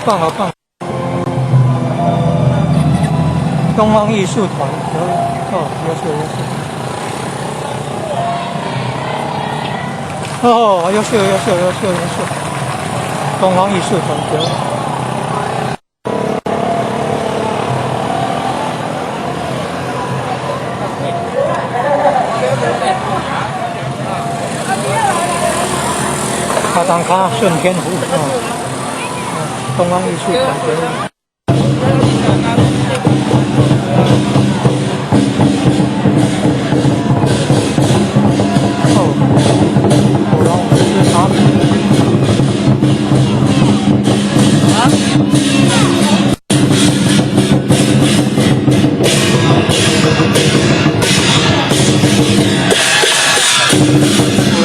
棒，好棒！東方藝術團，哦，優秀優秀。哦，優秀優秀優秀優秀。東方藝術團對。卡當卡順天府，哦，東方藝術團對。哦，火龍吃茶。啊？火龍。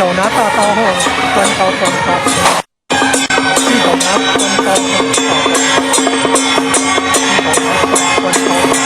手拿大刀或關刀關刀，一手拿關刀或大刀，一手拿關刀刀。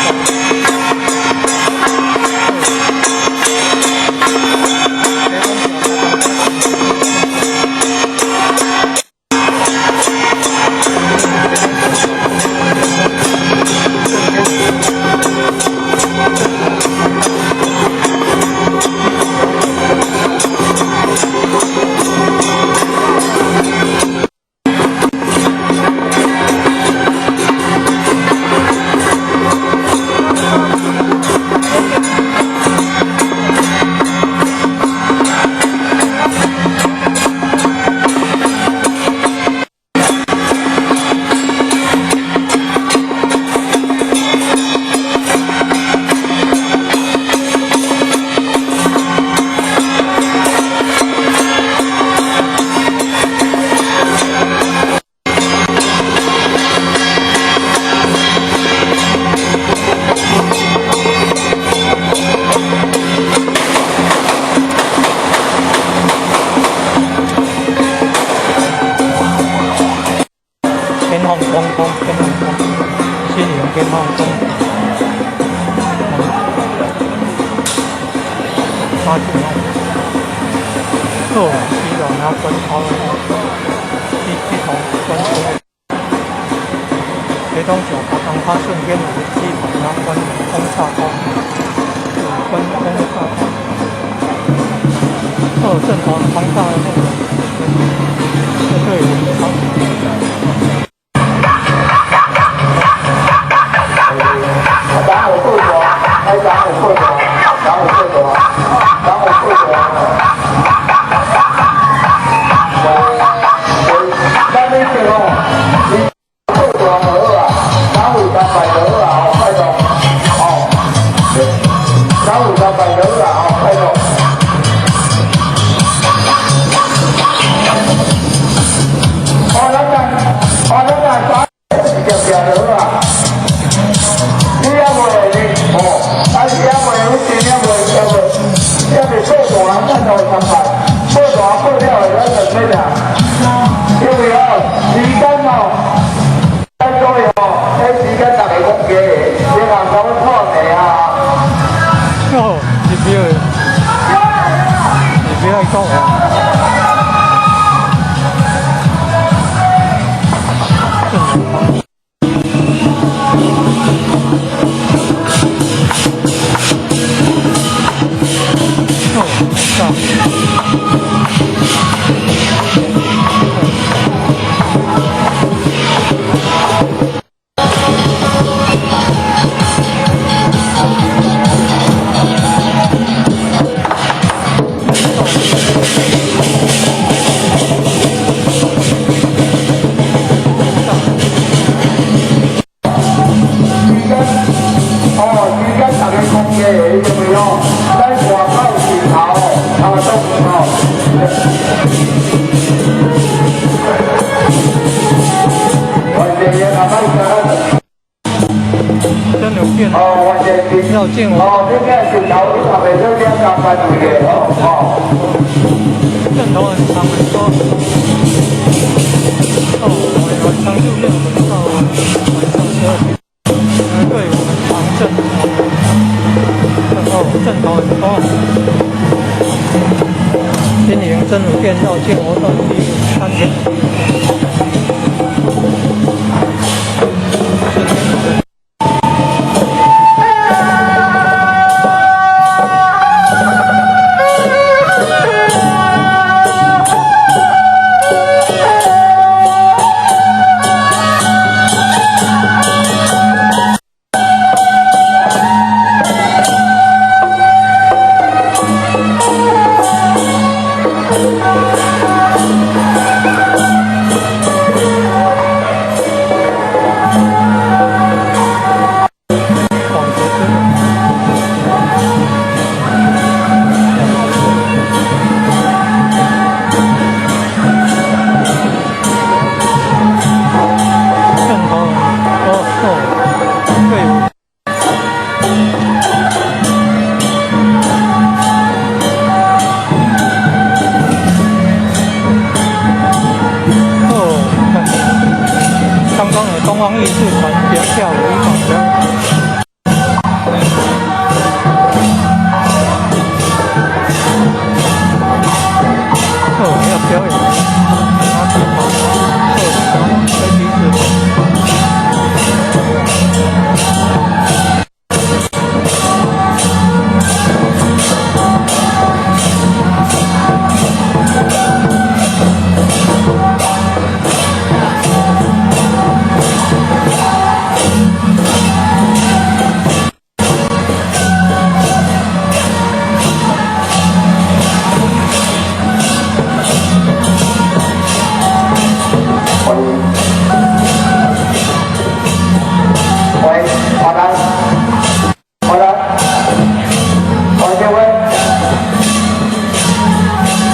天空空空，天空空，新營天空空。啊，哦，伊就拿關刀，一一同關刀。這當上別人拍順天有指頭拿關風叉刀，關風叉刀。哦，陣頭長大的那個，這隊伍長。要見我。陣頭很長很多。哦，晚上6點到晚上12點。隊伍很長陣頭，陣頭很多。新營真武殿繞境活動第3天。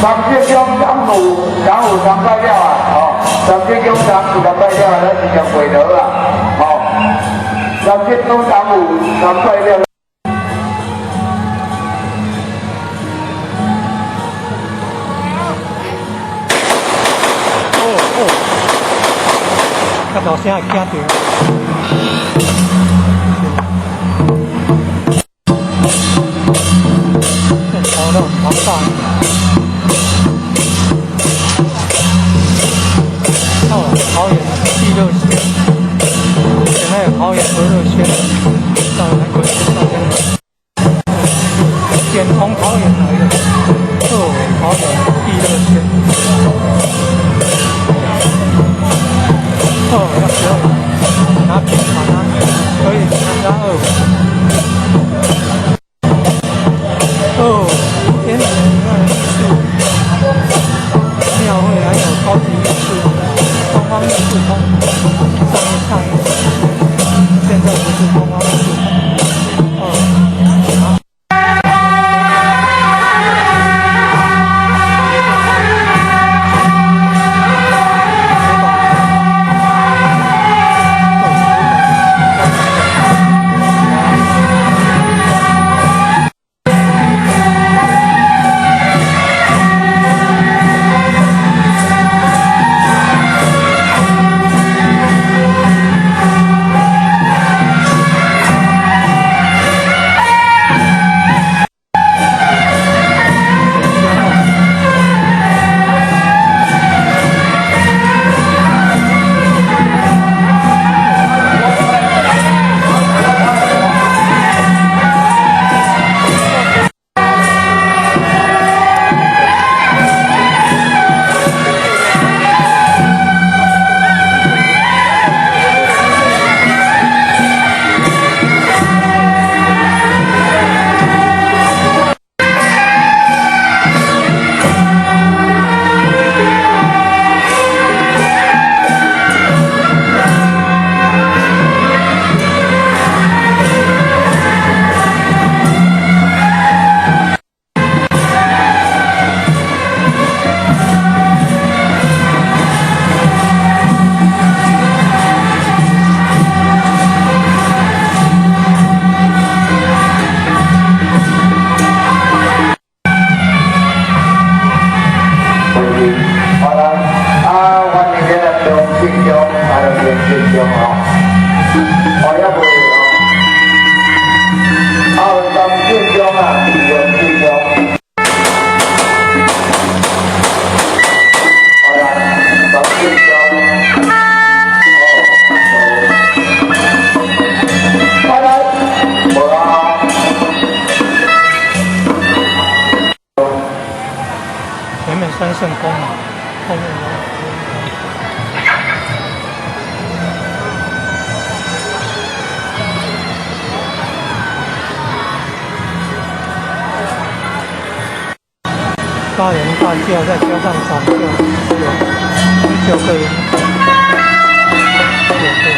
三節宮敢有三拜了啊？哦，三節宮三有三拜了，咱是上過頭啊！哦，三節宮敢有三拜了。哦哦，較大聲會驚著。陣頭都很龐大。到了桃園地熱軒，前面有桃園和樂軒，到了韓國到這裡，簡從桃園來的，二尾桃園地熱軒。哦，要12拿平板啊，可以參加二尾。哦，天然的藝術廟會，還有高級藝術，東方藝術通，上一上一，現在不是東方藝術通，哦。前面三聖宮嘛，後面有。八人大轎，再加上掌轎，有9個人，9個人。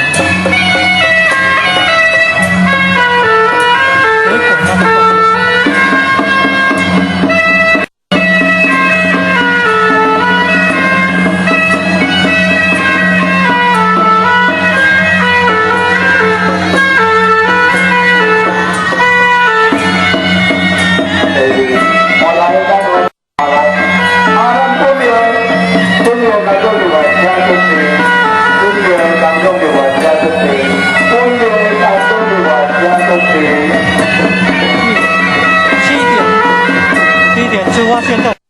水果那麼多。7點，7點出發，現在。